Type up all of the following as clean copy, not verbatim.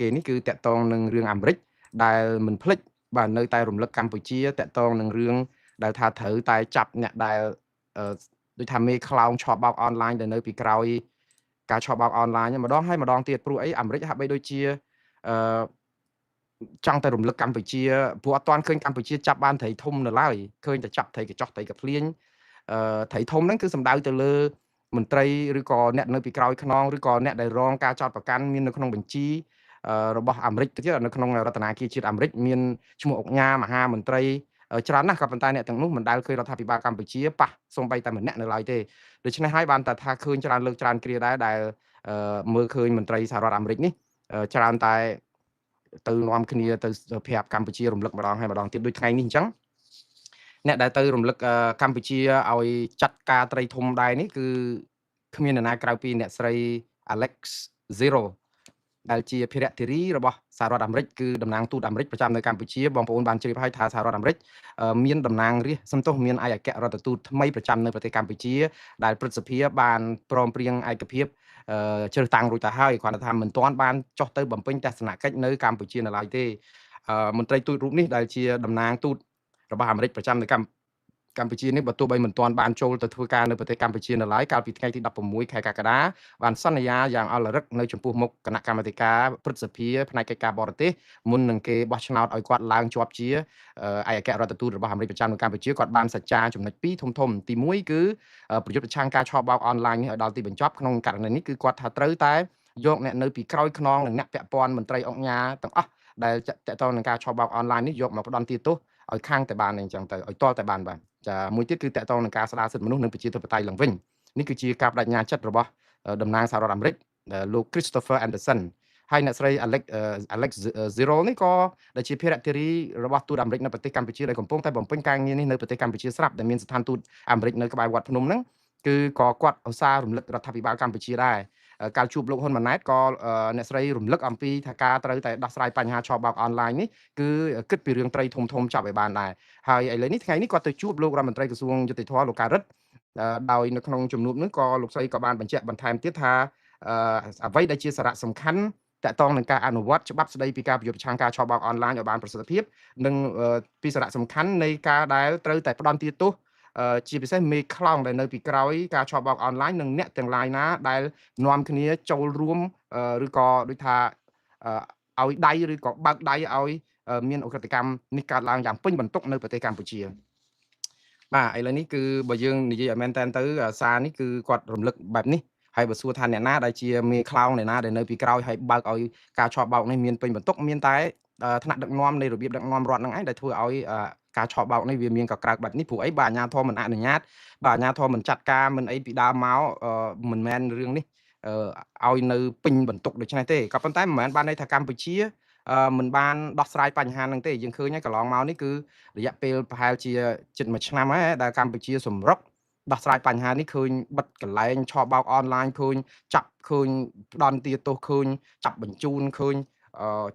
គេនេះគឺតាក់ទងនឹងរឿងអាមេរិកដែលមិនភ្លេចបាទនៅតែរំលឹកកម្ពុជាតាក់ទងនឹងរឿងដែលថាត្រូវតែចាប់អ្នកដែលដូចថាមេខ្លោងឆបោកអនឡាញដែលនៅពីក្រោយការឆបោកអនឡាញម្ដងហើយម្ដងទៀតព្រោះអីអាមេរិកហាក់បីដូចជាអឺចង់តែរំលឹកកម្ពុជាព្រោះអត់ទាន់ឃើញកម្ពុជាចាប់បានត្រីធំនៅឡើយឃើញតែចាប់ត្រីកញ្ចោះត្រីកភ្លៀងអឺត្រីធំហ្នឹងគឺសំដៅទៅលើមន្ត្រីឬក៏អ្នកនៅពីក្រោយខ្នងឬក៏អ្នកដែលរងការចោទប្រកាន់មាននៅក្នុងបញ្ជីរបស់អាមេរិកទៅទៀតនៅក្នុងរដ្ឋាភិបាលជាតិអាមេរិកមានឈ្មោះអុកញ៉ាមហាមន្ត្រីច្រើនណាស់ក៏ប៉ុន្តែអ្នកទាំងនោះមិនដែលឃើញរដ្ឋាភិបាលកម្ពុជាប៉ះសូម្បីតែម្នាក់នៅឡើយទេដូច្នេះហើយបានតែថាឃើញច្រើនលើកច្រើនគ្រាដែរដែលមើលឃើញមន្ត្រីសហរដ្ឋអាមេរិកនេះច្រើនតែទៅនាំគ្នាទៅប្រាប់កម្ពុជារំលឹកម្ដងហើយម្ដងទៀតដូចថ្ងៃនេះអញ្ចឹងអ្នកដែលទៅរំលឹកកម្ពុជាឲ្យចាត់ការត្រីធំដែរនេះគឺគ្មាននរណាក្រៅពីអ្នកស្រី Alex Zero ដែលជាភារៈធារីរបស់សហរដ្ឋអាមេរិកគឺតំណាងទូតអាមេរិកប្រចាំនៅកម្ពុជាបងប្អូនបានជ្រាបហើយថាសហរដ្ឋអាមេរិកមានតំណាងរាស្ត្រសំទោសមានឯកអគ្គរដ្ឋទូតថ្មីប្រចាំនៅប្រទេសកម្ពុជាដែលព្រឹទ្ធសភាបានព្រមព្រៀងឯកភាពជ្រើសតាំងរួចទៅហើយគ្រាន់តែថាមិនទាន់បានចុះទៅបំពេញទស្សនកិច្ចនៅកម្ពុជានៅឡើយទេមន្ត្រីទូតរូបនេះដែលជាតំណាងទូតរបស់អាមេរិកប្រចាំនៅកម្ពុជានេះបើទោះបីមិនទាន់បានចូលទៅធ្វើការនៅប្រទេសកម្ពុជានៅឡើយកាលពីថ្ងៃទី16ខែកក្កដាបានសន្យាយ៉ាងអល់រឹកនៅចំពោះមុខគណៈកម្មាធិការព្រឹទ្ធសភាផ្នែកកិច្ចការបរទេសមុននឹងគេបោះឆ្នោតឲ្យគាត់ឡើងជាប់ជាឯកអគ្គរដ្ឋទូតរបស់អាមេរិកប្រចាំនៅកម្ពុជាគាត់បានសច្ចាចំណុចពីរធំធំទី1គឺប្រយុទ្ធប្រឆាំងការឆបោកអនឡាញនេះឲ្យដល់ទីបញ្ចប់ក្នុងករណីនេះគឺគាត់ថាត្រូវតែយកអ្នកនៅពីក្រោយខ្នងនិងអ្នកពាក់ព័ន្ធមន្ត្រីអង្គការទាំងអស់ដែលតកតងនឹងការឆបោកអនឡាញនេះយកមកផ្ដន្ទាទោសឲ្យខាងតែបានអញ្ចឹងទៅឲ្យតតែបានបាទចាមួយទៀតគឺតកតងនឹងការស្ដារសិទ្ធិមនុស្សនិងប្រជាធិបតេយ្យឡើងវិញនេះគឺជាការបដិញ្ញាចិត្តរបស់តំណាងសហរដ្ឋអាមេរិកលោក Christopher Anderson ហើយអ្នកស្រី Alex Zero នេះក៏ដែលជាភារៈធារីរបស់ទូតអាមេរិកនៅប្រទេសកម្ពុជាដែលកំពុងតែបំពេញការងារនេះនៅប្រទេសកម្ពុជាស្រាប់ដែលមានស្ថានទូតអាមេរិកនៅក្បែរវត្តភ្នំហ្នឹងគឺក៏គាត់ឧស្សាហ៍រំលឹករដ្ឋាភិបាលកម្ពុជាដែរកាលជួបលោកហ៊ុនម៉ាណែតក៏អ្នកស្រីរំលឹកអំពីថាការត្រូវតែដោះស្រាយបញ្ហាឆបោកអនឡាញនេះគឺគិតពីរឿងត្រីធំធំចាប់ឲ្យបានដែរហើយឥឡូវនេះថ្ងៃនេះគាត់ទៅជួបលោករដ្ឋមន្ត្រីក្រសួងយុតិធម៌លោកការិតដោយនៅក្នុងជំនួបនោះក៏លោកស្រីក៏បានបញ្ជាក់បន្ថែមទៀតថាអ្វីដែលជាសារៈសំខាន់តកតងនឹងការអនុវត្តច្បាប់ស្តីពីការប្រយុទ្ធប្រឆាំងការឆបោកអនឡាញឲ្យបានប្រសិទ្ធភាពនិងពីសារៈសំខាន់នៃការដែលត្រូវតែផ្ដន្ទាទោសជាពិសេសមេខ្លោងដែលនៅពីក្រោយការឆបោកអនឡាញនិងអ្នកទាំងឡាយណាដែលនាំគ្នាចូលរួមឬក៏ដូចថាឲ្យដៃឬក៏បើកដៃឲ្យមានឧក្រិដ្ឋកម្មនេះកើតឡើងយ៉ាងពេញបន្ទុកនៅប្រទេសកម្ពុជាបាទឥឡូវនេះគឺបើយើងនិយាយឲ្យមែនតែនទៅសារនេះគឺគាត់រំលឹកបែបនេះហើយបើសួរថាអ្នកណាដែលជាមេខ្លោងអ្នកណាដែលនៅពីក្រោយហើយបើកឲ្យការឆបោកនេះមានពេញបន្ទុកមានតែថ្នាក់ដឹកនាំនៃរបៀបដឹកនាំរដ្ឋហ្នឹងឯងដែលធ្វើឲ្យការឆបោកនេះវាមានកក្រើកបែបនេះព្រោះអីបើអាជ្ញាធរមិនអនុញ្ញាតបើអាជ្ញាធរមិនចាត់ការមិនអីពីដើមមកមិនមែនរឿងនេះឲ្យនៅពេញបន្ទុកដូច្នេះទេក៏ប៉ុន្តែមិនមែនបានន័យថាកម្ពុជាមិនបានដោះស្រាយបញ្ហាហ្នឹងទេយើងឃើញហើយកន្លងមកនេះគឺរយៈពេលប្រហែលជាជិត1ឆ្នាំហើយដែលកម្ពុជាសម្រុកដោះស្រាយបញ្ហានេះឃើញបិទកន្លែងឆបោកអនឡាញឃើញចាប់ឃើញផ្ដន់ទាទោសឃើញចាប់បញ្ជូនឃើញ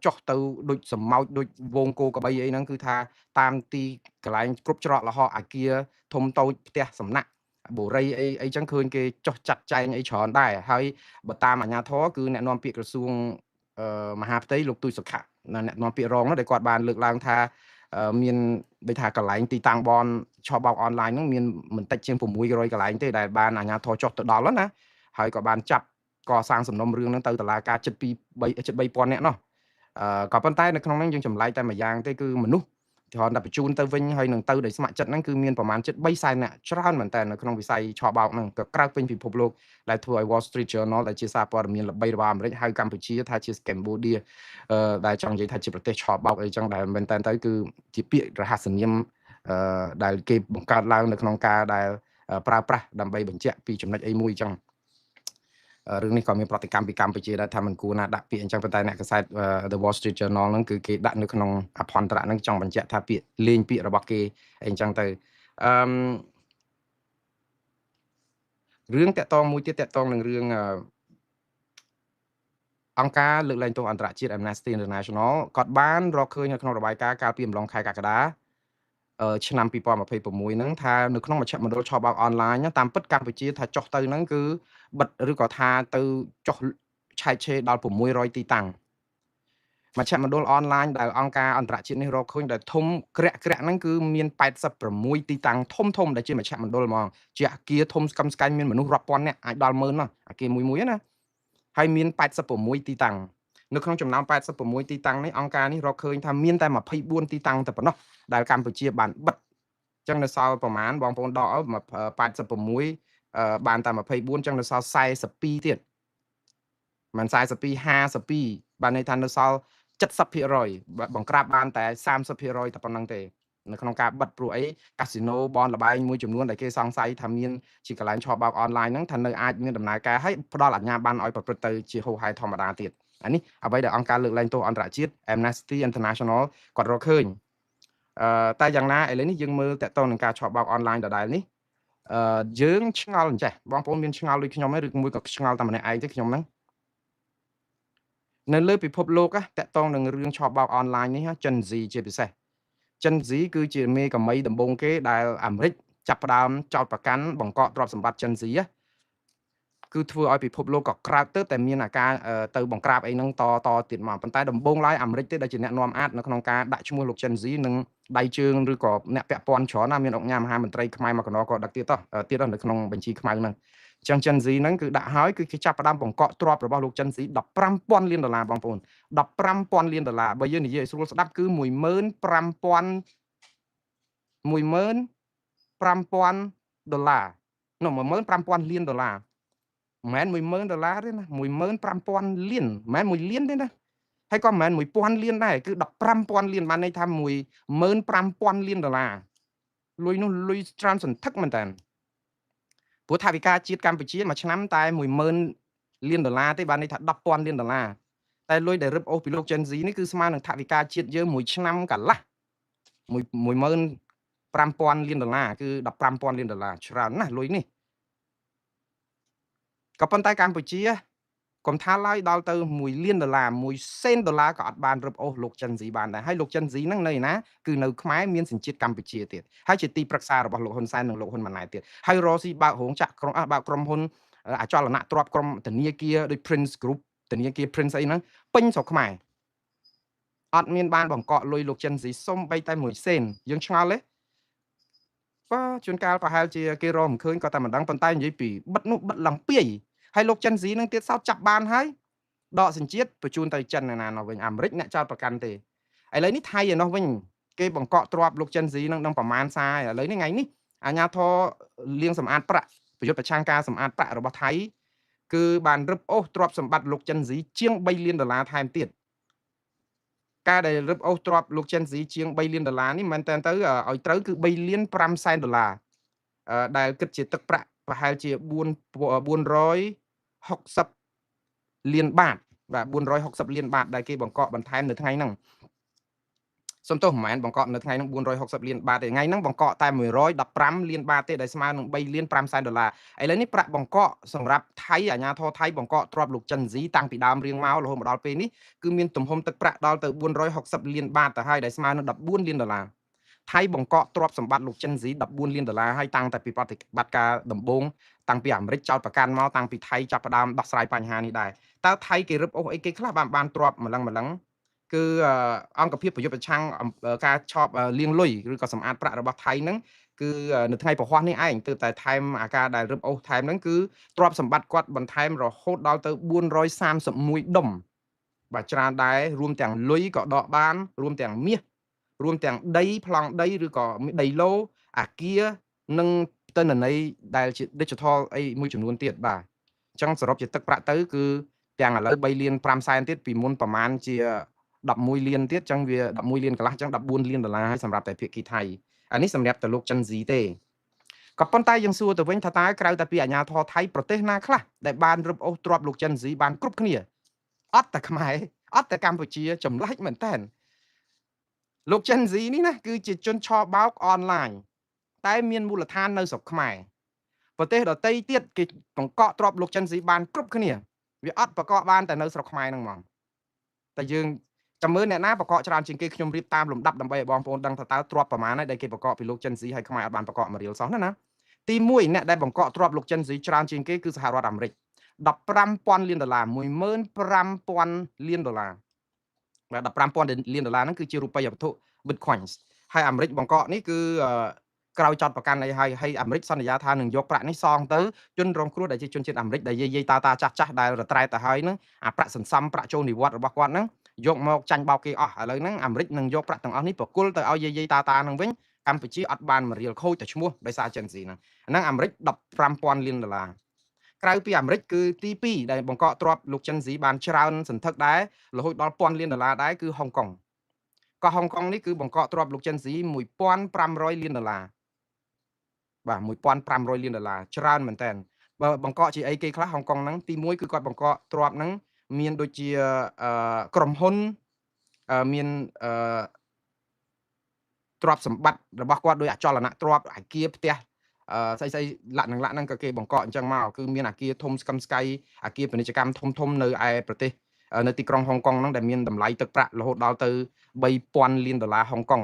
ចុះទៅដូចសម្ោចដូចវងគោក្របីអីហ្នឹងគឺថាតាមទីកន្លែងគ្រប់ច្រកល្ហកអាគារធំតូចផ្ទះសំណាក់បូរីអីអីចឹងឃើញគេចុះចាត់ចែងអីច្រើនដែរហើយបើតាមអាជ្ញាធរគឺអ្នកនាំពាក្យក្រសួងមហាផ្ទៃលោកទូចសុខៈអ្នកនាំពាក្យរងនោះដែលគាត់បានលើកឡើងថាមានដូចថាកន្លែងទីតាំងបនឆបោកអនឡាញហ្នឹងមានមិនតិចជាង600កន្លែងទេដែលបានអាជ្ញាធរចុះទៅដល់ណាហើយក៏បានចាប់កសាងសំណុំរឿងហ្នឹងទៅតុលាការជិត2 3ជិត3000នាក់នោះក៏ប៉ុន្តែនៅក្នុងហ្នឹងយើងចម្លែកតែមួយយ៉ាងទេគឺមនុស្សគ្រាន់តែបញ្ជូនទៅវិញហើយនឹងទៅដោយស្ម័គ្រចិត្តហ្នឹងគឺមានប្រមាណជិត3សែននាក់ច្រើនមែនតើនៅក្នុងវិស័យឆបោកហ្នឹងក៏ក្រៅពេញពិភពលោកដែលធ្វើឲ្យ Wall Street Journal ដែលជាសារព័ត៌មានល្បីរបស់អាមេរិកហៅកម្ពុជាថាជា Cambodia ដែលចង់និយាយថាជាប្រទេសឆបោកអីចឹងដែលមែនតើទៅគឺជាពាក្យរហស្សនាមដែលគេបង្កើតឡើងនៅក្នុងការដែលប្រើប្រាស់ដើម្បីបញ្ជាក់ពីចំណុចអីមួយចឹងរឿងនេះក៏មានប្រតិកម្មពីកម្ពុជាដែរថាមិនគួរណាដាក់ពាក្យអញ្ចឹងប៉ុន្តែអ្នកកាសែត The Wall Street Journal ហ្នឹងគឺគេដាក់នៅក្នុងអភន្តរៈហ្នឹងចង់បញ្ជាក់ថាពាក្យលេងពាក្យរបស់គេអីអញ្ចឹងទៅអឺរឿងតកតងមួយទៀតតកតងនឹងរឿងអង្គការលើកលែងទោសអន្តរជាតិ Amnesty International គាត់បានរកឃើញនៅក្នុងរបាយការណ៍កាលពីអំឡុងខែកក្កដាឆ្នាំ2026ហ្នឹងថានៅក្នុងមជ្ឈមណ្ឌលឆបោកអនឡាញតាមពិតកម្ពុជាថាចុះទៅហ្នឹងគឺបិទឬក៏ថាទៅចុះឆែកឆេរដល់600ទីតាំង មជ្ឈមណ្ឌលអនឡាញដែលអង្គការអន្តរជាតិនេះរកឃើញដែលធំក្រាក់ក្រាក់ហ្នឹងគឺមាន86ទីតាំងធំធំដែលជាមជ្ឈមណ្ឌលហ្មងជាអាគារធំស្កឹមស្កៃមានមនុស្សរាប់ពាន់នាក់អាចដល់ម៉ឺននោះអាគារមួយមួយណាហើយមាន86ទីតាំងនៅក្នុងចំណោម86ទីតាំងនេះអង្គការនេះរកឃើញថាមានតែ24ទីតាំងតែប៉ុណ្ណោះដែលកម្ពុជាបានបិទអញ្ចឹងនៅសល់ប្រមាណបងប្អូនដក86បានតែ24អញ្ចឹងនៅសល់42ទៀតមិន42 52បានន័យថានៅសល់70%បង្ក្រាបបានតែ30%តែប៉ុណ្្នឹងទេនៅក្នុងការបិទព្រោះអីកាស៊ីណូបនលបែងមួយចំនួនដែលគេសង្ស័យថាមានជាកន្លែងឆបោកអនឡាញហ្នឹងថានៅអាចមានដំណើរការហើយផ្ដល់អាជ្ញាប័ណ្ណឲ្យប្រព្រឹត្តទៅជាហូរហែធម្មតាទៀតអានេះអ្វីដែលអង្គការលើកលែងទោសអន្តរជាតិ Amnesty International គាត់រកឃើញតែយ៉ាងណាឥឡូវនេះយើងមើលតកតងនឹងការឆបោកអនឡាញដដែលនេះយើងឆ្ងល់អញ្ចេះបងប្អូនមានឆ្ងល់ដូចខ្ញុំទេឬមួយក៏ឆ្ងល់តែម្នាក់ឯងទេខ្ញុំហ្នឹងនៅលើពិភពលោកតកតងនឹងរឿងឆបោកអនឡាញនេះ Gen Z ជាពិសេស Gen Z គឺជាមេកមីដំបូងគេដែលអាមេរិកចាប់ផ្ដើមចោទប្រកាន់បង្កកទ្រព្យសម្បត្តិ Gen Z គឺធ្វើឲ្យពិភពលោកក៏ក្រើកទៅតែមានអាការទៅបង្ក្រាបអីហ្នឹងតតទៀតមកប៉ុន្តែដំបូងឡើយអាមេរិកទេដែលជាអ្នកនាំអាចនៅក្នុងការដាក់ឈ្មោះលោក Gen Z និងដៃជើងឬក៏អ្នកពាក់ព័ន្ធច្រើនណាមានអង្គការមហាមន្ត្រីខ្មែរមកកណក៏ដឹកទៀតទៀតនៅក្នុងបញ្ជីខ្មៅហ្នឹងអញ្ចឹង Gen Z ហ្នឹងគឺដាក់ហើយគឺគេចាប់ផ្ដើមបង្កកទ្រព្យរបស់លោក Gen Z 15,000លានដុល្លារបងប្អូន15,000លានដុល្លារបើយើងនិយាយឲ្យស្រួលស្ដាប់គឺ15,000ដុល្លារនោះ15,000លានដុល្លារមិនមែន10000ដុល្លារទេណា15000លានមិនមែន1លានទេណាហើយក៏មិនមែន1000លានដែរគឺ15000លានបានន័យថា15000លានដុល្លារលុយនោះលុយច្រើនសន្ធឹកមែនតើព្រោះថវិកាជាតិកម្ពុជាមួយឆ្នាំតែ10000លានដុល្លារទេបានន័យថា10,000លានដុល្លារតែលុយដែលរឹបអូសពីលោក Gen Z នេះគឺស្មើនឹងថវិកាជាតិយើងមួយឆ្នាំកន្លះ15000លានដុល្លារគឺ15000លានដុល្លារច្រើនណាស់លុយនេះក៏ប៉ុន្តែកម្ពុជាកុំថាឡើយដល់ទៅ1លានដុល្លារ1សេនដុល្លារក៏អត់បានរឹបអូសលោក Gen Z បានដែរហើយលោក Gen Z ហ្នឹងនៅឯណាគឺនៅខ្មែរមានសញ្ជាតិកម្ពុជាទៀតហើយជាទីប្រឹក្សារបស់លោកហ៊ុនសែននិងលោកហ៊ុនម៉ាណែតទៀតហើយរស៊ីបើករោងចក្រក្រុមបើកក្រុមហ៊ុនអចលនៈទ្រព្យក្រុមធនាគារដូច Prince Group ធនាគារ Prince អីហ្នឹងពេញស្រុកខ្មែរអត់មានបានបង្កកលុយលោក Gen Z សុំបីតែ1សេនយើងឆ្ងល់ទេបាទជួនកាលប្រហែលជាគេរកមិនឃើញក៏តែមិនដឹងប៉ុន្តែនិយាយពីបិទនោះបិទឡើងពាយហើយលោកចិនស៊ីនឹងទៀតសោតចាប់បានហើយដកសញ្ជាតិបញ្ជូនទៅចិនណានោះវិញអាមេរិកអ្នកចោតប្រកាន់ទេឥឡូវនេះថៃឯនោះវិញគេបង្កក់ទ្រព្យលោកចិនស៊ីនឹងនឹងប្រមាណសារឥឡូវនេះថ្ងៃនេះអាជ្ញាធរលាងសម្អាតប្រាក់ប្រយុទ្ធប្រឆាំងការសម្អាតប្រាក់របស់ថៃគឺបានរឹបអូសទ្រព្យសម្បត្តិលោកចិនស៊ីជាង3លានដុល្លារថែមទៀតការដែលរឹបអូសទ្រព្យលោកចិនស៊ីជាង3លានដុល្លារនេះមែនតើទៅឲ្យត្រូវគឺ3លាន5សែនដុល្លារដែលគិតជាទឹកប្រាក់ប្រហែលជា460លានបាតបាទ460លានបាតដែលគេបង្កកបន្ថែមនៅថ្ងៃហ្នឹងសុំទោសមិនមែនបង្កកនៅថ្ងៃហ្នឹង460លានបាតទេថ្ងៃហ្នឹងបង្កកតែ115លានបាតទេដែលស្មើនឹង3លាន5សែនដុល្លារឥឡូវនេះប្រាក់បង្កកសម្រាប់ថៃអាជ្ញាធរថៃបង្កកទ្រព្យលោកចិនស៊ីតាំងពីដើមរៀងមករហូតមកដល់ពេលនេះគឺមានទំហំទឹកប្រាក់ដល់ទៅ460លានបាតទៅហើយដែលស្មើនឹង14លានដុល្លារថៃបង្កកទ្រព្យសម្បត្តិលោកចិនស៊ី14លានដុល្លារហើយតាំងតែពីប្រតិបត្តិការដំបូងតាំងពីអាមេរិកចោទប្រកាន់មកតាំងពីថៃចាប់ផ្ដើមដោះស្រាយបញ្ហានេះដែរតើថៃគេរឹបអូសអីគេខ្លះបានទ្រព្យម្លឹងម្លឹងគឺអង្គភាពប្រយុទ្ធប្រឆាំងការឆបលាងលុយឬក៏សម្អាតប្រាក់របស់ថៃហ្នឹងគឺនៅថ្ងៃពហុនេះឯងទើបតែថែមអាការដែលរឹបអូសថែមហ្នឹងគឺទ្រព្យសម្បត្តិគាត់បន្ថែមរហូតដល់ទៅ431ដុំបាទច្រើនដែររួមទាំងលុយក៏ដកបានរួមទាំងមាសរួមទាំងដីប្លង់ដីឬក៏ដីឡូអាគារនិងទិន្នន័យដែលជា digital អីមួយចំនួនទៀតបាទអញ្ចឹងសរុបជាទឹកប្រាក់ទៅគឺទាំងឥឡូវ3លាន5សែនទៀតពីមុនប្រមាណជា11លានទៀតអញ្ចឹងវា11លានកន្លះអញ្ចឹង14លានដុល្លារហើយសម្រាប់តែភាគីថៃអានេះសម្រាប់តែលោកចិនស៊ីទេក៏ប៉ុន្តែយើងសួរទៅវិញថាតើក្រៅតែពីអាជ្ញាធរថៃប្រទេសណាខ្លះដែលបានរឹបអូសទ្រព្យលោកចិនស៊ីបានគ្រប់គ្នាអត់តែខ្មែរអត់តែកម្ពុជាចម្លែកមែនតើលោកចិនស៊ីនេះណាគឺជាជនឆបោកអនឡាញតែមានមូលដ្ឋាននៅស្រុកខ្មែរប្រទេសដទៃទៀតគេបង្កកទ្រព្យលោកចិនស៊ីបានគ្រប់គ្នាវាអត់បង្កកបានតែនៅស្រុកខ្មែរហ្នឹងហ្មងតែយើងចាំមើលអ្នកណាបង្កកច្រើនជាងគេខ្ញុំរៀបតាមលំដាប់ដើម្បីឲ្យបងប្អូនដឹងថាតើទ្រព្យប្រមាណហើយដែលគេបង្កកពីលោកចិនស៊ីហើយខ្មែរអត់បានបង្កកមួយរៀលសោះណាណាទី1អ្នកដែលបង្កកទ្រព្យលោកចិនស៊ីច្រើនជាងគេគឺសហរដ្ឋអាមេរិក15,000លានដុល្លារ15,000លានដុល្លារ បាទ15,000លានដុល្លារហ្នឹងគឺជារូបិយវត្ថុ Bitcoins ហើយអាមេរិកបង្កកនេះគឺក្រោយចោតប្រកាន់អីហើយហើយអាមេរិកសន្យាថានឹងយកប្រាក់នេះសងទៅជនរងគ្រោះដែលជាជនជាតិអាមេរិកដែលយាយយាយតាតាចាស់ចាស់ដែលរត្រែតទៅហើយហ្នឹងអាប្រាក់សន្សំប្រាក់ចូលនិវត្តន៍របស់គាត់ហ្នឹងយកមកចាញ់បោកគេអស់ឥឡូវហ្នឹងអាមេរិកនឹងយកប្រាក់ទាំងអស់នេះប្រគល់ទៅឲ្យយាយយាយតាតាហ្នឹងវិញកម្ពុជាអត់បានមួយរៀលខូចតែឈ្មោះដោយសារ Gen Z ហ្នឹងហ្នឹងអាមេរិក15,000លានដុល្លារក្រៅពីអាមេរិកគឺទី2ដែលបង្កកទ្រព្យលោក Gen Z បានច្រើនសន្ធឹកដែររហូតដល់1000លានដុល្លារដែរគឺហុងកុងកោះហុងកុងនេះគឺបង្កកទ្រព្យលោក Gen Z 1500លានដុល្លារបាទ1500លានដុល្លារច្រើនមែនតើបើបង្កកជាអីគេខ្លះហុងកុងហ្នឹងទី1គឺគាត់បង្កកទ្រព្យហ្នឹងមានដូចជាក្រុមហ៊ុនមានទ្រព្យសម្បត្តិរបស់គាត់ដោយអចលនទ្រព្យអាគារផ្ទះស្អីស្អីលាក់នឹងលាក់ហ្នឹងក៏គេបង្កកអញ្ចឹងមកគឺមានអាគារធំស្កឹមស្កៃអាគារពាណិជ្ជកម្មធំធំនៅឯប្រទេសនៅទីក្រុងហុងកុងហ្នឹងដែលមានតម្លៃទឹកប្រាក់រហូតដល់ទៅ3000លានដុល្លារហុងកុង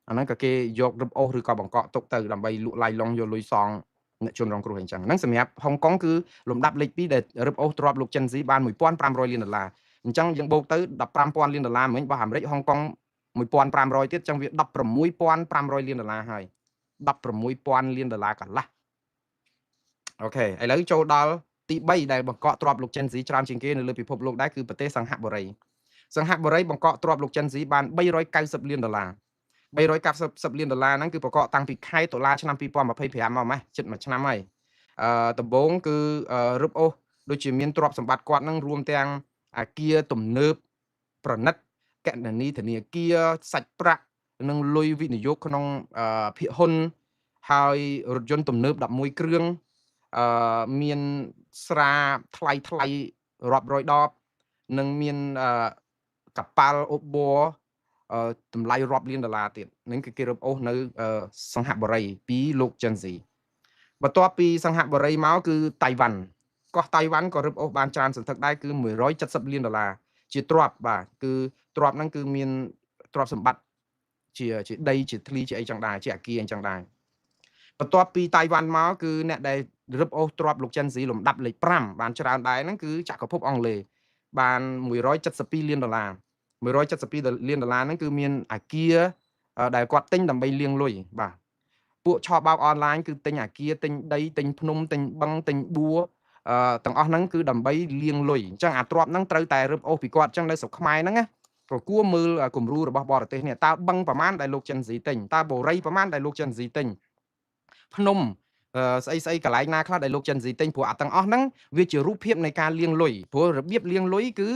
អាហ្នឹងក៏គេយករឹបអូសឬក៏បង្កកទុកទៅដើម្បីលក់ឡាយឡុងយកលុយសងអ្នកជនរងគ្រោះអញ្ចឹងហ្នឹងសម្រាប់ហុងកុងគឺលំដាប់លេខ2ដែលរឹបអូសទ្រព្យលោក Gen Z បាន1500លានដុល្លារអញ្ចឹងយើងបូកទៅ15,000លានដុល្លារមិញរបស់អាមេរិកហុងកុង1500ទៀតអញ្ចឹងវា16,500លានដុល្លារហើយ16,000លានដុល្លារកន្លះអូខេឥឡូវចូលដល់ទី3ដែលបង្កកទ្រព្យលោក Gen Z ច្រើនជាងគេនៅលើពិភពលោកដែរគឺប្រទេសសិង្ហបុរីសិង្ហបុរីបង្កកទ្រព្យលោក Gen Z បាន390លានដុល្លារ390លានដុល្លារហ្នឹងគឺបង្កកតាំងពីខែតុលាឆ្នាំ2025មកម៉េះជិតមួយឆ្នាំហើយដំបូងគឺរឹបអូសដូចជាមានទ្រព្យសម្បត្តិគាត់ហ្នឹងរួមទាំងអាគារទំនើបប្រណិតកណនីធនាគារសាច់ប្រាក់និងលុយវិនិយោគក្នុងភាគហ៊ុនហើយរថយន្តទំនើប11គ្រឿងមានស្រាថ្លៃថ្លៃរាប់រយដបនិងមានកប៉ាល់អូប័រតម្លៃរាប់លានដុល្លារទៀតនឹងគឺគេរឹបអូសនៅសិង្ហបុរីពីលោក Gen Z បន្ទាប់ពីសិង្ហបុរីមកគឺតៃវ៉ាន់កោះតៃវ៉ាន់ក៏រឹបអូសបានច្រើនសន្ធឹកដែរគឺ170លានដុល្លារជាទ្រព្យបាទគឺទ្រព្យហ្នឹងគឺមានទ្រព្យសម្បត្តិជាដីជាធ្លីជាអីចឹងដែរជាអាគារអីចឹងដែរបន្ទាប់ពីតៃវ៉ាន់មកគឺអ្នកដែលរឹបអូសទ្រព្យលោក Gen Z លំដាប់លេខ5បានច្រើនដែរហ្នឹងគឺចក្រភពអង់គ្លេសបាន172លានដុល្លារ172លានដុល្លារហ្នឹងគឺមានអាគារដែលគាត់ទិញដើម្បីលាងលុយបាទពួកឆបោកអនឡាញគឺទិញអាគារទិញដីទិញភ្នំទិញបឹងទិញបួទាំងអស់ហ្នឹងគឺដើម្បីលាងលុយអញ្ចឹងអាទ្រព្យហ្នឹងត្រូវតែរឹបអូសពីគាត់អញ្ចឹងនៅស្រុកខ្មែរហ្នឹងណាក៏គួរមើលគំរូរបស់បរទេសនេះតើបឹងប្រមាណដែលលោក Gen Z ទិញតើបូរីប្រមាណដែលលោក Gen Z ទិញភ្នំស្អីស្អីកន្លែងណាខ្លះដែលលោក Gen Z ទិញព្រោះអាទាំងអស់ហ្នឹងវាជារូបភាពនៃការលាងលុយព្រោះរបៀបលាងលុយគឺ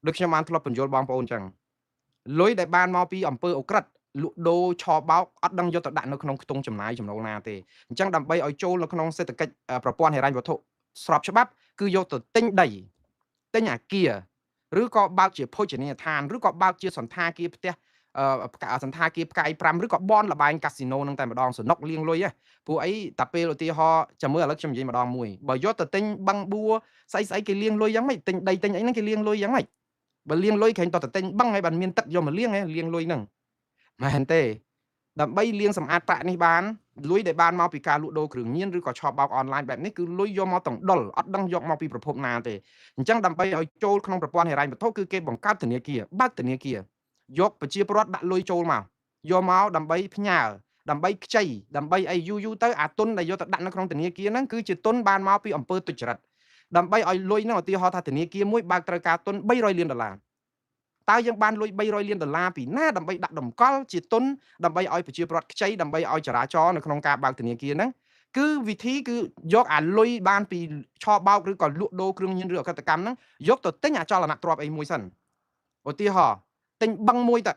ដូចខ្ញុំបានធ្លាប់បញ្យល់បងប្អូនអញ្ចឹងលុយដែលបានមកពីអំពើអូក្រិដ្ឋលក់ដូរឆបោកអត់ដឹងយកទៅដាក់នៅក្នុងខ្ទង់ចំណាយចំណូលណាទេអញ្ចឹងដើម្បីឲ្យចូលនៅក្នុងសេដ្ឋកិច្ចប្រព័ន្ធហិរញ្ញវត្ថុស្របច្បាប់គឺយកទៅទិញដីទិញអាគារឬក៏បើកជាភោជនីយដ្ឋានឬក៏បើកជាសន្តាគារផ្ទះសន្តាគារផ្កាយ5ឬក៏បនលបែងកាស៊ីណូនឹងតែម្ដងសនុកលាងលុយហ៎ព្រោះអីតាពេលឧទាហរណ៍ចាំមើលឥឡូវខ្ញុំនិយាយម្ដងមួយបើយកទៅទិញបឹងបួស្អីស្អីគេលាងលុយយ៉ាងម៉េចទិញដីទិញអីហ្នឹងគេលាងលុយយ៉ាងម៉េចបើលាងលុយក្រែងតទៅទិញបឹងហើយបានមានទឹកយកមកលាងហ៎លាងលុយហ្នឹងមែនទេដើម្បីលាងសម្អាតប្រាក់នេះបានលុយដែលបានមកពីការលក់ដូរគ្រឿងញៀនឬក៏ឆបោកអនឡាញបែបនេះគឺលុយយកមកទាំងដុលអត់ដឹងយកមកពីប្រភពណាទេអញ្ចឹងដើម្បីឲ្យចូលក្នុងប្រព័ន្ធហិរញ្ញវត្ថុគឺគេបង្កើតធនាគារបើកធនាគារយកប្រជាពលរដ្ឋដាក់លុយចូលមកយកមកដើម្បីផ្ញើដើម្បីខ្ចីដើម្បីអីយូរយូរទៅអាទុនដែលយកទៅដាក់នៅក្នុងធនាគារហ្នឹងគឺជាទុនបានមកពីអំពើទុច្ចរិតដើម្បីឲ្យលុយហ្នឹងឧទាហរណ៍ថាធនាគារមួយបើកត្រូវការទុន300លានដុល្លារតើយើងបានលុយ300លានដុល្លារពីណាដើម្បីដាក់តម្កល់ជាទុនដើម្បីឲ្យប្រជាពលរដ្ឋខ្ចីដើម្បីឲ្យចរាចរណ៍នៅក្នុងការបើកធនាគារហ្នឹងគឺវិធីគឺយកអាលុយបានពីឆបោកឬក៏លក់ដូរគ្រឿងញៀនឬអក្រិតកម្មហ្នឹងយកទៅទិញអចលនទ្រព្យអីមួយសិនឧទាហរណ៍ទិញបឹងមួយទៅ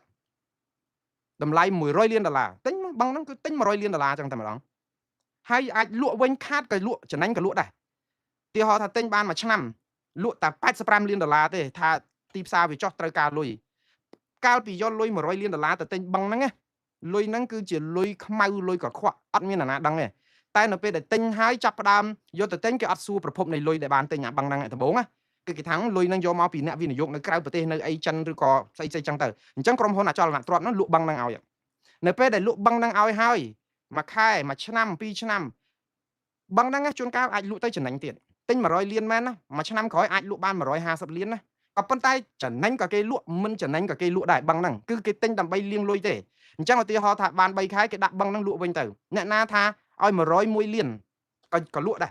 តម្លៃ100លានដុល្លារទិញបឹងហ្នឹងគឺទិញ100លានដុល្លារចឹងតែម្ដងហើយអាចលក់វិញខាតក៏លក់ចំណេញក៏លក់ដែរឧទាហរណ៍ថាទិញបានមួយឆ្នាំលក់តែ85លានដុល្លារទេថាទីផ្សារវាចុះត្រូវការលុយកាលពីយកលុយ100លានដុល្លារទៅទិញបឹងហ្នឹងណាលុយហ្នឹងគឺជាលុយខ្មៅលុយកខ្វក់អត់មានអ្នកណាដឹងទេតែនៅពេលដែលទិញហើយចាប់ផ្ដើមយកទៅទិញគេអត់សួរប្រភពនៃលុយដែលបានទិញអាបឹងហ្នឹងដំបូងណាគឺគេថាលុយហ្នឹងយកមកពីអ្នកវិនិយោគនៅក្រៅប្រទេសនៅអីចិនឬក៏ស្អីស្អីចឹងទៅអញ្ចឹងក្រុមហ៊ុនអចលនទ្រព្យហ្នឹងលក់បឹងហ្នឹងឲ្យនៅពេលដែលលក់បឹងហ្នឹងឲ្យហើយមួយខែមួយឆ្នាំពីរឆ្នាំបឹងហ្នឹងជួនកាលអាចលក់ទៅចំណេញទៀតទិញ100លានមែនណាមួយឆ្នាំក្រោយអាចលក់បាន150លានណា ក៏ប៉ុន្តែចំណេញក៏គេលក់មិនចំណេញក៏គេលក់ដែរបឹងហ្នឹងគឺគេទិញដើម្បីលាងលុយទេអញ្ចឹងឧទាហរណ៍ថាបាន3ខែគេដាក់បឹងហ្នឹងលក់វិញទៅអ្នកណាថាឲ្យ101លានក៏លក់ដែរ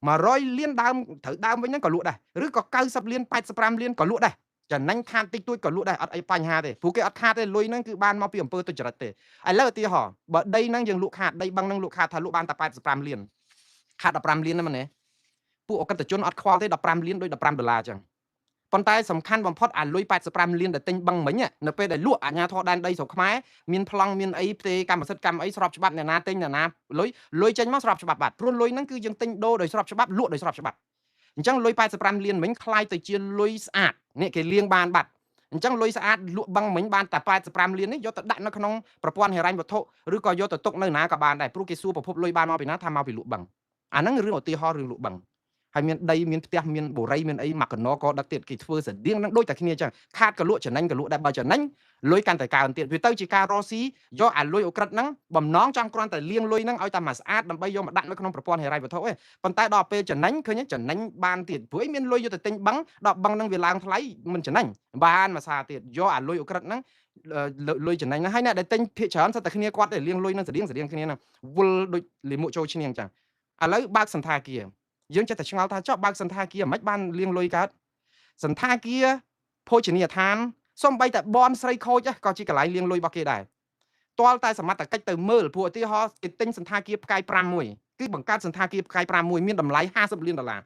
100លានដើមត្រូវដើមវិញហ្នឹងក៏លក់ដែរឬក៏90លាន85លានក៏លក់ដែរចំណេញខាតតិចតួចក៏លក់ដែរអត់អីបញ្ហាទេព្រោះគេអត់ខាតទេលុយហ្នឹងគឺបានមកពីអំពើទុច្ចរិតទេឥឡូវឧទាហរណ៍បើដីហ្នឹងយើងលក់ខាតដីបឹងហ្នឹងលក់ខាតថាលក់បានតែ85លានខាត15លានហ្នឹងមែនទេពួកអក្រិតជនអត់ខ្វល់ទេ15លានដូច15ដុល្លារអញ្ចឹងប៉ុន្តែសំខាន់បំផុតអាលុយ85លានដែលទិញបឹងមិញនៅពេលដែលលក់អាជ្ញាធរដែនដីស្រុកខ្មែរមានប្លង់មានអីផ្ទេកម្មសិទ្ធិកម្មអីស្របច្បាប់អ្នកណាទិញអ្នកណាលុយចេញមកស្របច្បាប់បាត់ព្រោះលុយហ្នឹងគឺយើងទិញដូរដោយស្របច្បាប់លក់ដោយស្របច្បាប់អញ្ចឹងលុយ85លានមិញคล้ายទៅជាលុយស្អាតនេះគេលាងបានបាត់អញ្ចឹងលុយស្អាតលក់បឹងមិញបានតែ85លាននេះយកទៅដាក់នៅក្នុងប្រព័ន្ធហិរញ្ញវត្ថុឬក៏យកទៅទុកនៅណាក៏បានដែរព្រោះគេសួរប្រភពលុយបានមកពីណាថាមកពីលក់បឹងអាហ្នឹងរឿងឧទាហរណ៍រឿងលក់បឹងហើយមានដីមានផ្ទះមានបុរីមានអីមកកណក៏ដឹកទៀតគេធ្វើស្តៀងនឹងដូចតែគ្នាអញ្ចឹងខាតក៏លក់ចំណេញក៏លក់ដែរបើចំណេញលុយកាន់តែកើនទៀតវាទៅជាការរកស៊ីយកអាលុយអក្រិតហ្នឹងបំណងចង់គ្រាន់តែលាងលុយហ្នឹងឲ្យតែមកស្អាតដើម្បីយកមកដាក់នៅក្នុងប្រព័ន្ធហិរញ្ញវត្ថុឯងប៉ុន្តែដល់ពេលចំណេញឃើញចំណេញបានទៀតព្រោះឯងមានលុយយកទៅទិញបឹងដល់បឹងហ្នឹងវាឡើងថ្លៃមិនចំណេញបានមួយសារទៀតយកអាលុយអក្រិតហ្នឹងលុយចំណេញហ្នឹងហើយអ្នកដែលទិញភាគច្រើនសិតតែគ្នាគាត់ទេលាងលុយហ្នឹងស្តៀងគ្នាហ្នឹងវល់ដូចលាមកចូលឈ្នាងអញ្ចឹងឥឡូវបើកសន្តាគារយើងចិត្តតែឆ្ងល់ថាចុះបើកសន្តាគារមិនបានលាងលុយកើតសន្តាគារភោជនីយដ្ឋានសំបីតែបនស្រីខូចក៏ជាកន្លែងលាងលុយរបស់គេដែរទាល់តែសមត្ថកិច្ចទៅមើលព្រោះឧទាហរណ៍គេទិញសន្តាគារផ្កាយ5មួយគឺបង្កើតសន្តាគារផ្កាយ5មួយមានតម្លៃ50លានដុល្លារ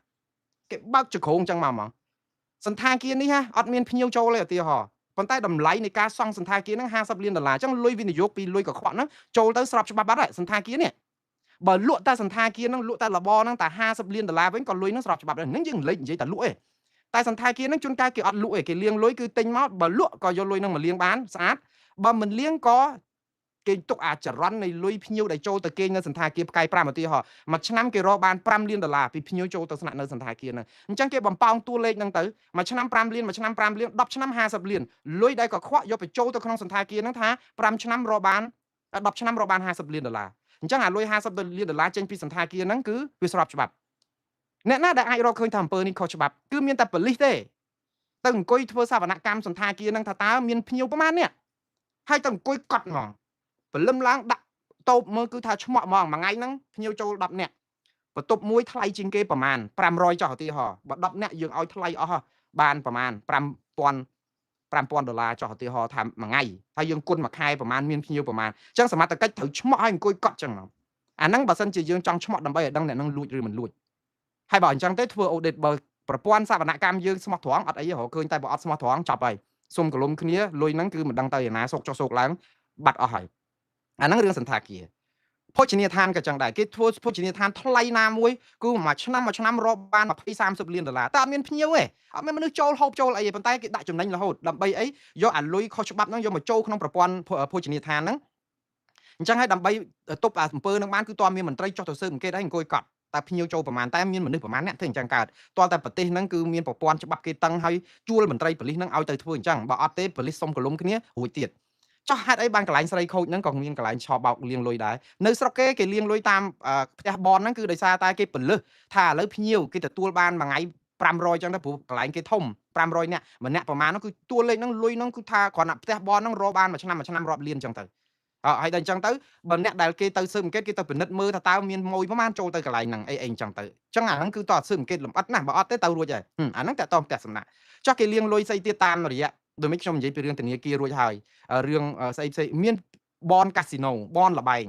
គេបើកចក្រងចឹងមកហ្មងសន្តាគារនេះអត់មានភ្ញៀវចូលទេឧទាហរណ៍ប៉ុន្តែតម្លៃនៃការសង់សន្តាគារហ្នឹង50លានដុល្លារចឹងលុយវិនិយោគពីលុយកខ្វក់ហ្នឹងចូលទៅស្របច្បាប់បាត់ហើយសន្តាគារនេះបើលក់តែសន្តាគារហ្នឹងលក់តែរបរហ្នឹងតែ50លានដុល្លារវិញក៏លុយហ្នឹងស្របច្បាប់ដែរហ្នឹងយើងលេចនិយាយតែលក់ឯងតែសន្តាគារហ្នឹងជួនកាលគេអត់លក់ឯងគេលាងលុយគឺទិញមកបើលក់ក៏យកលុយហ្នឹងមកលាងបានស្អាតបើមិនលាងក៏គេទុកអាចរន្តនៃលុយភ្ញៀវដែលចូលទៅគេងនៅសន្តាគារផ្កាយ5ឧទាហរណ៍មួយឆ្នាំគេរកបាន5លានដុល្លារពីភ្ញៀវចូលទៅស្នាក់នៅសន្តាគារហ្នឹងអញ្ចឹងគេបំប៉ោងតួលេខហ្នឹងទៅមួយឆ្នាំ5លានមួយឆ្នាំ5លាន10ឆ្នាំ50លានលុយដែលក៏ខ្វក់យកទៅចូលទៅក្នុងសន្តាគារហ្នឹងថា5ឆ្នាំរកបាន10ឆ្នាំរកបាន50លានដុល្លារអញ្ចឹងអាលុយ50លានដុល្លារចេញពីសន្តាគារហ្នឹងគឺវាស្របច្បាប់អ្នកណាដែលអាចរកឃើញថាអំពើនេះខុសច្បាប់គឺមានតែប៉ូលីសទេទៅអង្គុយធ្វើសវនកម្មសន្តាគារហ្នឹងថាតើមានភ្ញៀវប្រមាណនេះហើយទៅអង្គុយកត់ហ្មងព្រលឹមឡើងដាក់តូបមើលគឺថាឆ្មក់ហ្មងមួយថ្ងៃហ្នឹងភ្ញៀវចូល10នាក់បន្ទប់មួយថ្លៃជាងគេប្រមាណ500ចុះឧទាហរណ៍បើ10នាក់យើងឲ្យថ្លៃអស់បានប្រមាណ5000ដុល្លារចុះឧទាហរណ៍ថាមួយថ្ងៃហើយយើងគុណមួយខែប្រមាណមានភ្ញៀវប្រមាណអញ្ចឹងសមត្ថកិច្ចត្រូវឆ្មក់ឲ្យអង្គុយកត់ចឹងអាហ្នឹងបើសិនជាយើងចង់ឆ្មក់ដើម្បីឲ្យដឹងអ្នកហ្នឹងលួចឬមិនលួចហើយបើអញ្ចឹងទេធ្វើ audit បើប្រព័ន្ធសវនកម្មយើងស្មោះត្រង់អត់អីរកឃើញតែបើអត់ស្មោះត្រង់ចប់ហើយសុំកលុំគ្នាលុយហ្នឹងគឺមិនដឹងទៅឯណាសោកចុះសោកឡើងបាត់អស់ហើយអាហ្នឹងរឿងសន្តាគារភោជនីយដ្ឋានក៏ចឹងដែរគេធ្វើភោជនីយដ្ឋានថ្លៃណាមួយគឺមួយឆ្នាំមួយឆ្នាំរកបាន20 30លានដុល្លារតែអត់មានភ្ញៀវទេអត់មានមនុស្សចូលហូបចូលអីទេប៉ុន្តែគេដាក់ចំណេញរហូតដើម្បីអីយកអាលុយខុសច្បាប់ហ្នឹងយកមកចូលក្នុងប្រព័ន្ធភោជនីយដ្ឋានហ្នឹងអញ្ចឹងហើយដើម្បីទប់អាអំពើហ្នឹងបានគឺតើមានមន្ត្រីចុះទៅស៊ើបអង្កេតហើយអង្គុយកត់តែភ្ញៀវចូលប្រមាណតែមានមនុស្សប្រមាណអ្នកធ្វើអញ្ចឹងកើតទាល់តែប្រទេសហ្នឹងគឺមានប្រព័ន្ធច្បាប់គេតឹងហើយជួលមន្ត្រីប៉ូលីសហ្នឹងឲ្យទៅធ្វើអញ្ចឹងបើអត់ទេប៉ូលីសសុំកលុំគ្នារួចទៀតចុះហេតុអីបានកន្លែងស្រីខូចហ្នឹងក៏មានកន្លែងឆបោកលាងលុយដែរនៅស្រុកគេគេលាងលុយតាមផ្ទះបនហ្នឹងគឺដោយសារតែគេពលឹះថាឥឡូវភ្ញៀវគេទទួលបានមួយថ្ងៃ500ចឹងទៅព្រោះកន្លែងគេធំ500នាក់ម្នាក់ប្រមាណហ្នឹងគឺតួលេខហ្នឹងលុយហ្នឹងគឺថាគ្រាន់តែផ្ទះបនហ្នឹងរកបានមួយឆ្នាំមួយឆ្នាំរាប់លានចឹងទៅហើយដល់អញ្ចឹងទៅបើអ្នកដែលគេទៅស៊ើបអង្កេតគេទៅពិនិត្យមើលថាតើមានម៉ួយប្រមាណចូលទៅកន្លែងហ្នឹងអីអីអញ្ចឹងទៅអញ្ចឹងអាហ្នឹងគឺតើស៊ើបអង្កេតលម្អិតណាស់បើអត់ទេទៅរួចហើយអាហ្នឹងតើតផ្ទះសំណាក់ចុះគេលាងលុយស្អីទៀតតាមរយៈដូចនេះខ្ញុំនិយាយពីរឿងធនាគាររួចហើយរឿងស្អីផ្សេងមានបនកាស៊ីណូបនលបែង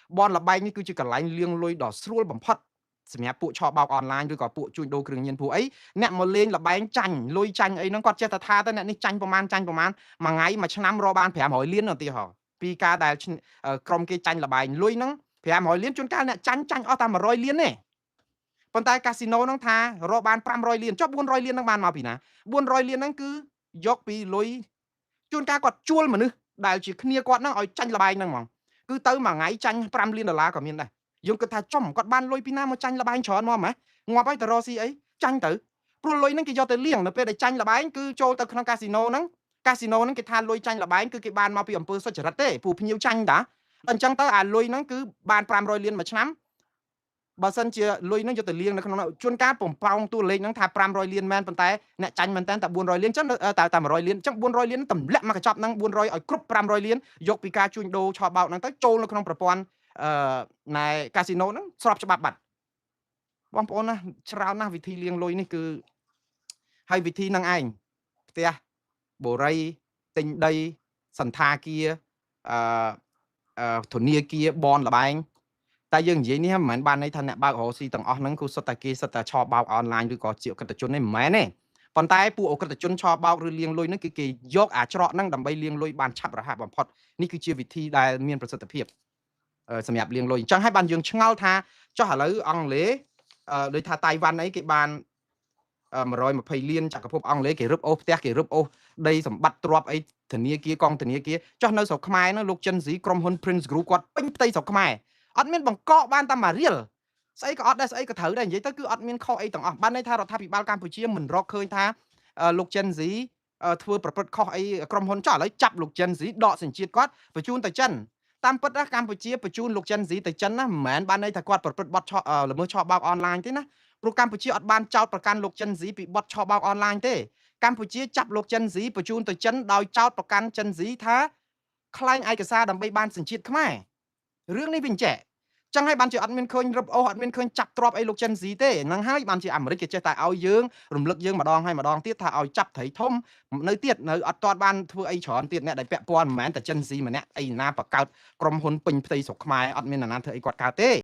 បនលបែងនេះគឺជាកន្លែងលាងលុយដ៏ស្រួលបំផុតសម្រាប់ពួកឆបោកអនឡាញឬក៏ពួកជួញដូរគ្រឿងញៀនពួកអីអ្នកមកលេងលបែងចាញ់លុយចាញ់អីហ្នឹងគាត់ចេះតែថាទៅអ្នកនេះចាញ់ប្រមាណចាញ់ប្រមាណមួយថ្ងៃមួយឆ្នាំរកបាន500លានឧទាហរណ៍ពីការដែលក្រុមគេចាញ់លបែងលុយហ្នឹង500លានជួនកាលអ្នកចាញ់ចាញ់អស់តែ100លានទេប៉ុន្តែកាស៊ីណូហ្នឹងថារកបាន500លានចុះ400លានហ្នឹងបានមកពីណា400លានហ្នឹងគឺយកពីលុយជួនកាលគាត់ជួលមនុស្សដែលជាគ្នាគាត់ហ្នឹងឲ្យចាញ់លបែងហ្នឹងហ្មងគឺទៅមួយថ្ងៃចាញ់5លានដុល្លារក៏មានដែរយើងគិតថាចំគាត់បានលុយពីណាមកចាញ់លបែងច្រើនមកម៉េះងាប់ហើយទៅរកស៊ីអីចាញ់ទៅព្រោះលុយហ្នឹងគេយកទៅលាងនៅពេលដែលចាញ់លបែងគឺចូលទៅក្នុងកាស៊ីណូហ្នឹងកាស៊ីណូហ្នឹងគេថាលុយចាញ់លបែងគឺគេបានមកពីអំពើសុចរិតទេព្រោះភ្ញៀវចាញ់តាអញ្ចឹងទៅអាលុយហ្នឹងគឺបាន500លានមួយឆ្នាំ បើសិនជាលុយហ្នឹងយកទៅលាងនៅក្នុងជួនកាលបំប៉ោងតួលេខហ្នឹងថា500លានមែនប៉ុន្តែអ្នកចាញ់មែនតើតែ400លានចឹងតែ100លានចឹង400លានទម្លាក់មកកញ្ចប់ហ្នឹង400ឲ្យគ្រប់500លានយកពីការជួញដូរឆបោកហ្នឹងទៅចូលនៅក្នុងប្រព័ន្ធអឺណែកាស៊ីណូហ្នឹងស្របច្បាប់បាត់បងប្អូនណាច្រើនណាស់វិធីលាងលុយនេះគឺហើយវិធីហ្នឹងឯងផ្ទះបូរីទិញដីសន្តាគារអឺធនាគារបនលបែងតែយើងនិយាយនេះមិនមែនបានន័យថាអ្នកបើករកស៊ីទាំងអស់ហ្នឹងគឺសុទ្ធតែគេសុទ្ធតែឆបោកអនឡាញឬក៏ជាអក្រិតជនទេមិនមែនទេប៉ុន្តែពួកអក្រិតជនឆបោកឬលាងលុយហ្នឹងគឺគេយកអាច្រកហ្នឹងដើម្បីលាងលុយបានឆាប់រហ័សបំផុតនេះគឺជាវិធីដែលមានប្រសិទ្ធភាពសម្រាប់លាងលុយអញ្ចឹងហើយបានយើងឆ្ងល់ថាចុះឥឡូវអង់គ្លេសដូចថាតៃវ៉ាន់អីគេបាន120លានចក្រភពអង់គ្លេសគេរឹបអូសផ្ទះគេរឹបអូសដីសម្បត្តិទ្រព្យអីធនាគារកងធនាគារចុះនៅស្រុកខ្មែរហ្នឹងលោកចិនស៊ីក្រុមហ៊ុន Prince Group គាត់ពេញផ្ទៃស្រុកខ្មែរអត់មានបង្កកបានតែមួយរៀលស្អីក៏អត់ដែរស្អីក៏ត្រូវដែរនិយាយទៅគឺអត់មានខុសអីទាំងអស់បានន័យថារដ្ឋាភិបាលកម្ពុជាមិនរកឃើញថាលោកចិនស៊ីធ្វើប្រព្រឹត្តខុសអីក្រុមហ៊ុនចុះឥឡូវចាប់លោកចិនស៊ីដកសញ្ជាតិគាត់បញ្ជូនទៅចិនតាមពិតណាកម្ពុជាបញ្ជូនលោកចិនស៊ីទៅចិនណាមិនមែនបានន័យថាគាត់ប្រព្រឹត្តបទល្មើសឆបោកអនឡាញទេណាព្រោះកម្ពុជាអត់បានចោទប្រកាន់លោកចិនស៊ីពីបទឆបោកអនឡាញទេកម្ពុជាចាប់លោកចិនស៊ីបញ្ជូនទៅចិនដោយចោទប្រកាន់ចិនស៊ីថាក្លែងឯកសារដើម្បីបានសញ្ជាតិខ្មែររឿងនេះវាអញ្ចេះចឹងហើយបានជាអត់មានឃើញរឹបអូសអត់មានឃើញចាប់ទ្របអីលោកចិនស៊ីទេហ្នឹងហើយបានជាអាមេរិកគេចេះតែឲ្យយើងរំលឹកយើងម្ដងហើយម្ដងទៀតថាឲ្យចាប់ត្រីធំនៅទៀតនៅអត់ទាន់បានធ្វើអីច្រើនទៀតអ្នកដែលពាក់ព័ន្ធមិនមែនតែចិនស៊ីម្នាក់អីណាបង្កើតក្រុមហ៊ុនពេញផ្ទៃស្រុកខ្មែរអត់មានអ្នកណាធ្វើអីគាត់កើតទេ។